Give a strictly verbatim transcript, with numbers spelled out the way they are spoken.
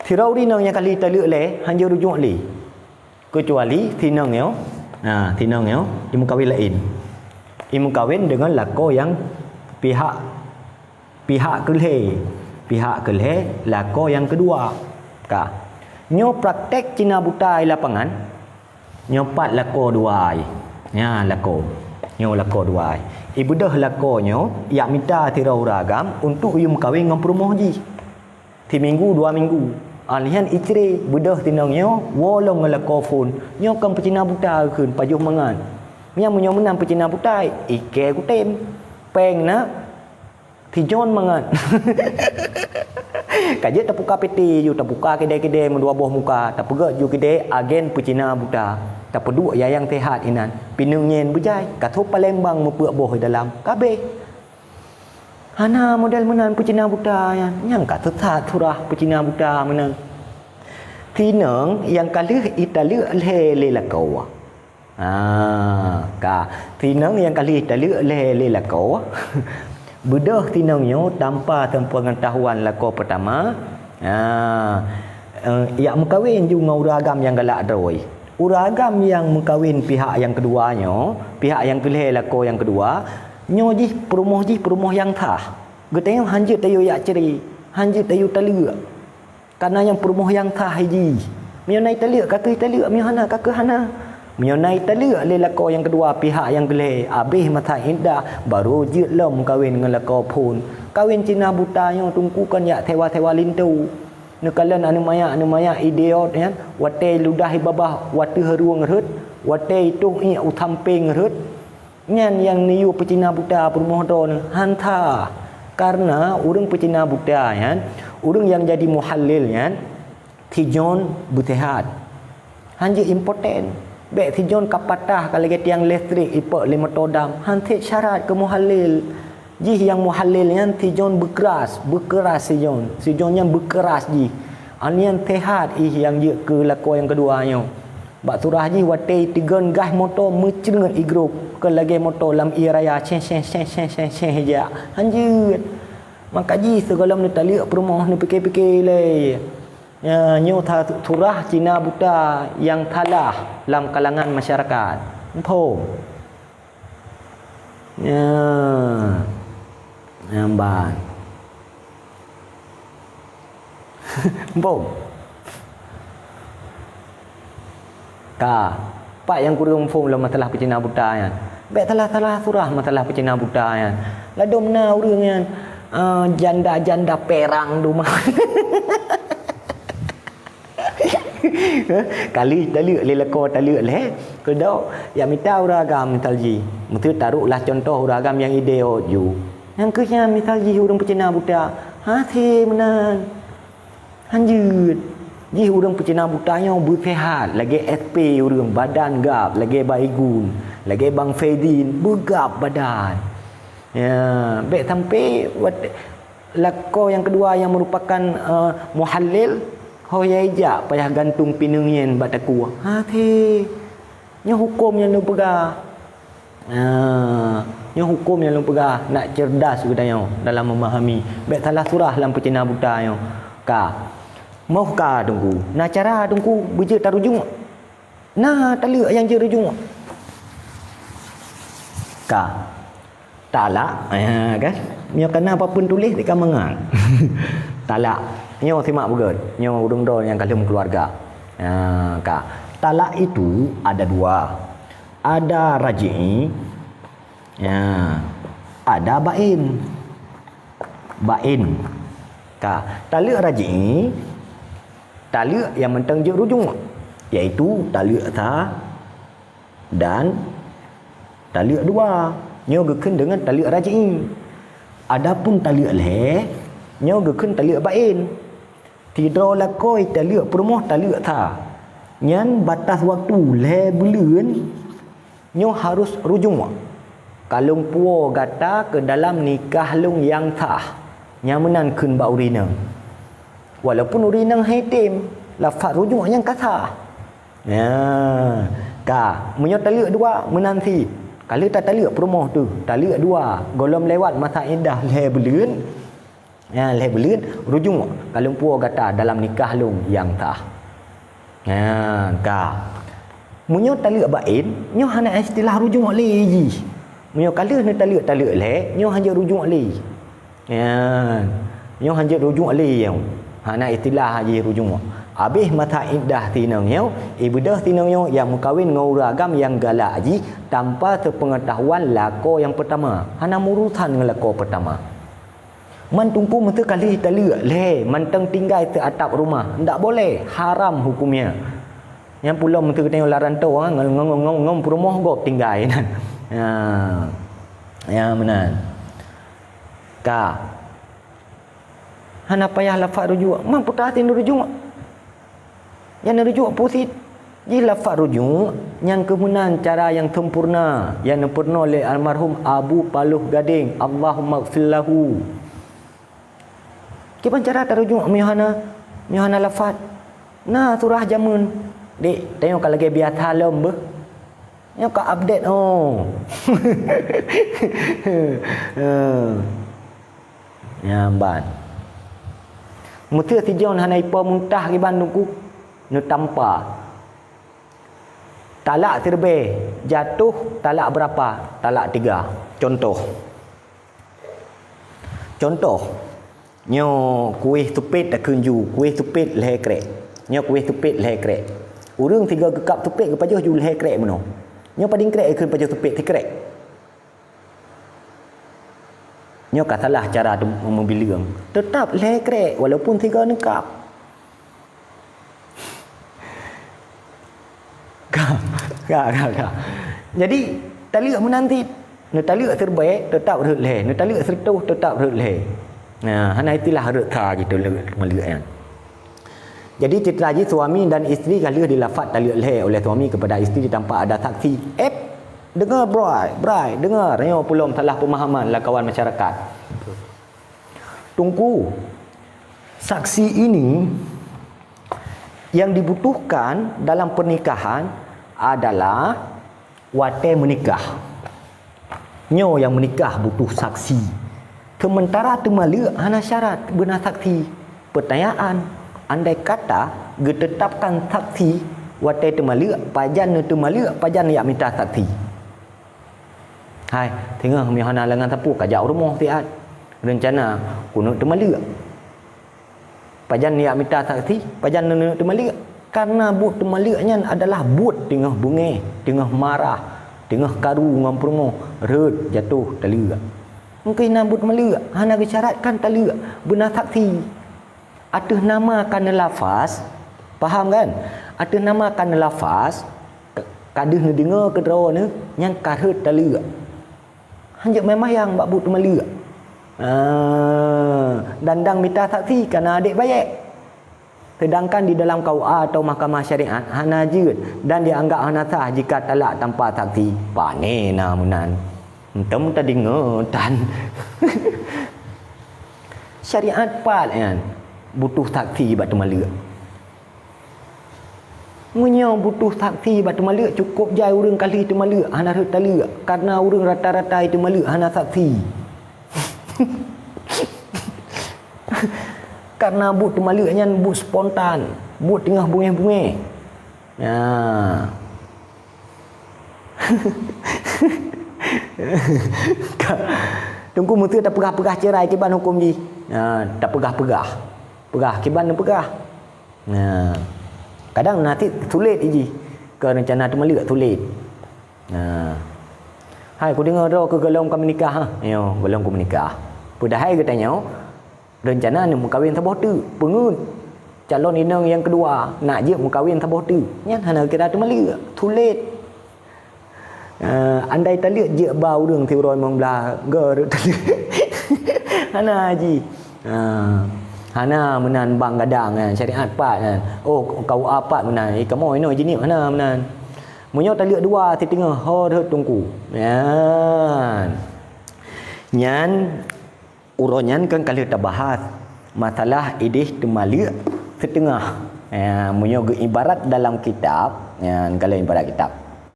Sidroe ureueng inong nyang ka lheueh taleuek lé, hanjeuet rujuk lé. Keucuali si inong nyoe, ha, si inong nyoe, imeukawen laén. Imeukawen deungon lakoe nyang pihak, pihak keu lhée, pihak keu lhée lakoe nyang keudua. Ka. Nyoe praktek Cina buta di lapangan. Nyoe pat lakoe dua ai. Nyan lakoe. Nyoe lakoe dua ai. Ibeudôh lakoe nyoe, ijak mita sidroe ureueng agam untuk imeukawen ngon peurumoh jih. Siminggu, dua minggu. Alheuh nyan icre, beudôh si inong nyoe, woe lom ngon lakoe phon. Nyoe kon peucina buta kheun, pajoh mangat. Nyan meunyoe meunan peucina buta, ikée kutem. Péng na, si John mangat. Ka jeuet tapuka P T ju, tapuka keudée-keudée meudua boh muka, tapeugét ju keudée agen peucina buta. Tapeuduek nyang sehat inan. Pineung nyan beujai, ka trok Palembang meupeuet boh di dalam. Ka abéh. Hana model meunan peucina buta nyan. Nyan ka teusat surah peucina buta meunan. Si inong nyang ka lheueh italeuek lhée lé lakoe. Ha, ka. Si inong nyang ka lheueh italeuek lhée lé lakoe. Beudôh si inong nyoe tanpa seupengetahuan lakoe peutama. Ha, eh, ijak meukawen ju ngon ureueng agam nyang galak droe. Ureueng agam nyang meukawen pihak nyang keudua nyoe, pihak nyang keu lhée lakoe nyang keudua, nyoe jih peurumoh jih peurumoh nyang sah. Geutanyoe hanjeuet tayue jak cre, hanjeuet tayue taleuek. Kareuna nyang peurumoh nyang sah jih. Meunyoe na italeuek, ka keuh italeuek, meunyoe hana, ka keuh hana. Meunyoe na italeuek lé lakoe nyang keudua pihak nyang keu lhée, abéh masa iddah, barô jeuet lom meukawen ngon lakoe phon. Kawen cina buta nyoe teungku kon jak sewa-sewa linto. Neukalon aneuk manyak, aneuk manyak idéot nyan, watée ludah ibabah wateueh rueng rhot, watée itoh iék u sampéng rhot. Nyan nyang neuyue peucina buta peurumoh droeneuh, hán that. Kareuna ureuëng peucina buta nyan, ureuëng nyang jadi muhallil nyan, si John beuseuhat. Hán jeuet impoten. Bék si John ka patah ka lagée tiang listrik ipok lé moto dam, hán sép syarat keu muhallil. Jih nyang muhallil nyan si John beukeras, beukeras si John. Si John nyan beukeras jih. Nyan seuhat jih nyang jeuet keu lakoe nyang keudua nyoe. Bak surah jih watée teugon gas moto meucreunget igrôp keu lagée moto lam ié raya, céh, céh, céh, céh, céh, céh, jak. Hán jeuet. Maka jih sigohlom neutaleuek peurumoh neupike-pike lé. Ya, nyoe that surah cina buta nyang salah lam kalangan masyarakat. Muphom? Ya. Nyang ban. Muphom? Ka. Pat nyang kureueng muphom lom masalah peucina buta nyan. Bék salah-salah surah masalah peucina buta nyan. Ladôm na ureuëng nyan, eh, janda-janda perang duma. Kali taleuek lé lakoe taleuek lé. Keudok, ya mita ureuëng agam misal jih. Meusti tarok lah contoh ureuëng agam nyang idéot ju. Nyang keuh nyan misal jih ureuëng peucina buta. Hase meunan. Hán jeuet. Jih ureuëng peucina buta nyoe beuseuhat lagée S P ureuëng, badan gab lagée Baygon, lagée Bang Fedin, beugab badan. Ya, bék sampai wat-, lakoe nyang keudua nyang meurupakan, eh, muhallil, ho ya ijak payah gantung pineung nyan bak takue. Hase. Nyoe huköm nyang lôn peugah. Ah, nyoe huköm nyang lôn peugah, nak cerdas geutanyoe dalam memahami. Bék salah surah lam peucina buta nyoe. Ka. Moh ka Teungku. Na cara Teungku beujeuet tarujuk? Na taleuek nyang jeuet rujuk? Ka. Talak, ya kan? Nyoe kana papeuen tuléh di kamangan. Talak. Nyoe simak beugét. Nyoe ureuëng droe nyang ka lheueh meukeuluwarga. Ya, ka. Talak itu ada dua. Ada raji'i, ya, ada bain. Bain. Ka, taleuek raji'i, taleuek nyang mantong jeuet rujuk, yaitu taleuek sa dan taleuek dua. Nyoe geukheun deungon taleuek raji'i. Adapun taleuek lhée, nyoe geukheun taleuek bain. Sidroe lakoe taleuek peurumoh taleuek sa. Nyan batas waktu lhée buleuen nyoe harôh rujuk. Ka lôn puwoe gata keu dalam nikah lôn nyang sah. Nyang meunan kheun bak ureuëng inong. Walaupun ureuëng inong hai tem, lafaz rujuk nyan ka sah. Ya, ka, meunyoe taleuek dua, meunan cit. Ka lheueh tataleuek peurumoh teuh, taleuek dua, gohlom lewat masa iddah lhée buleuen, Ya, lhèe buleuen rujuk, ka lôn puwoe gata dalam nikah lôn nyang sah. Ha, ka. Meunyoe taleuek baén, nyoe hana istilah rujuk lé jih. Meunyoe ka lheueh neutaleuek-taleuek lhèe, nyoe hanjeuet rujuk lé. Ya. Nyoe hanjeuet rujuk lé nyoe. Hana istilah jih rujuk. Abéh masa iddah sinong nyoe, ibadah sinong nyoe nyang meukawen ngon ureueng agam nyang galak jih tanpa sepeungetahuan lakoe nyang peutama. Hana meurusan ngon lakoe peutama. Man Teungku meuseu ka lheueh taleuek lhèe, mantong tinggai seuatap rumoh. Ndak boleh, haram hukumnya. Nyang pulo meuseu geutanyoe lam rantau, ha, ngon, ngon, ngon, ngon peurumoh gob tinggai. Ha. Ya, meunan. Ka. Hana payah lafaz rujuk. Man peue ka hase rujuk? Nyang rujuk peue cit? Jih lafaz rujuk nyang keuh meunan cara nyang sempurna nyang neupeurunoe lé almarhum Abu Paloh Gadeng, Allahumma ghfir lahu. Kiban cara tarujuk meunyoe hana, meunyoe hana lafaz? Na surah jameun. Dek, tanyoe ka lagèe biasa lom beuh. Nyoe ka update, oh. Eh. Nyan ban. Meuseu si John hana ipo muntah kiban Teungku, neutampa. Talak siribèe, jatuh talak beurapa? Talak tiga. Contoh. Contoh. Nyoe kueh supet takheun ju, kueh supet lhèe krek. Nyoe kueh supet lhèe krek. Ureueng sigoe geukab supet geupajoh ju lhèe krek meunoe. Nyoe padum krek geukheun pajoh supet, sikrek. Nyoe ka salah cara teu-, meubileung. Teutap lhèe krek walaupun sigoe neukab. Ka, ka, ka, ka. Jadi, taleuek meunan cit. Neutaleuek siribèe, teutap rhot lhèe. Neutaleuek sireutôh, teutap rhot lhèe. Nah, hana istilah rhot ka gitu, le-, taleuek nyan. Jadi, cerita jih suami dan isteri ka lheueh dilafaz taleuek lhèe oleh suami kepada isteri tanpa ada saksi. Ep, deungoe, brai, brai, deungoe. Nyoe pulom salah pemahaman lam kawan masyarakat. Teungku, saksi ini yang dibutuhkan dalam pernikahan adalah watèe meunikah. Nyoe nyang meunikah butuh saksi. Sementara teumaleuek hana syarat beuna saksi. Pertanyaan, andai kata geuteutapkan saksi watèe teumaleuek, pajan neuteumaleuek, pajan jak mita saksi? Hai, singoh meuhana lé ngon sapeue ka jak u rumoh siat. Reuncana keuneuk teumaleuek. Pajan jak mita saksi, pajan neuk teumaleuek? Karena buet teumaleuek nyan adalah buet teungoh beungèh, teungoh marah, teungoh karu ngon peurumoh, rhot jatoh taleuek. Mungken na buet teumaleuek, hana geusyaratkan taleuek, beuna saksi. Ateueh nama ka neulafaz, paham kan? Ateueh nama ka neulafaz, ka deuh neudeungoe keudroe neuh, nyan ka rhot taleuek. Hanjeuet meumayang bak buet teumaleuek. Ah, dan dang mita saksi kana adék bayeuk. Sedangkan di dalam K U A atau mahkamah syariat hana jeuet dan dianggap hana sah jika talak tanpa saksi. Pane na meunan. Enteuk tadeungoe tan. Syariat pat nyan butuh saksi bak teumaleuek. Meunyoe butuh saksi bak teumaleuek, cukôp jai ureueng ka lheueh teumaleuek, hana rhot taleuek, karena ureueng rata-rata teumaleuek hana saksi. Karena buet teumaleuek nyan buet spontan, buet teungoh beungèh-beungèh. Nah. Ka, Teungku meuseu tapeugah-peugah cerai kiban huköm jih. Nah, tapeugah-peugah. Peugah kiban neupeugah. Nah. Kadang na cit sulet jih. Keu reuncana teumaleuek sulet. Nah. Hai, kudeungoe droe keu gohlom ka meunikah, ha? Yo, gohlom ka meunikah. Padahai geutanyoe reuncana neuk meukawen saboh teuk, peungeuet calon inong nyang keudua, nak jeuet meukawen saboh teuk. Nyan hana kira teumaleuek, sulet. Ah, andai taleuek jeuet ba ureueng siuroe limong blaih, gor taleuek. Hana jih. Ah, hana meunan bang gadang kan, syariat pat kan. Oh, K U A pat meunan. Eh, kamoe inoe jinih hana meunan. Meunyoe taleuek dua siteungoh, ho rhot teungku. Nyan. Nyan Uroe nyan kan ka lheueh tabahas masalah ideh teumaleuek siteungoh. Ya, meunyoe geuibarat dalam kitab, ya, kalau ibarat kitab.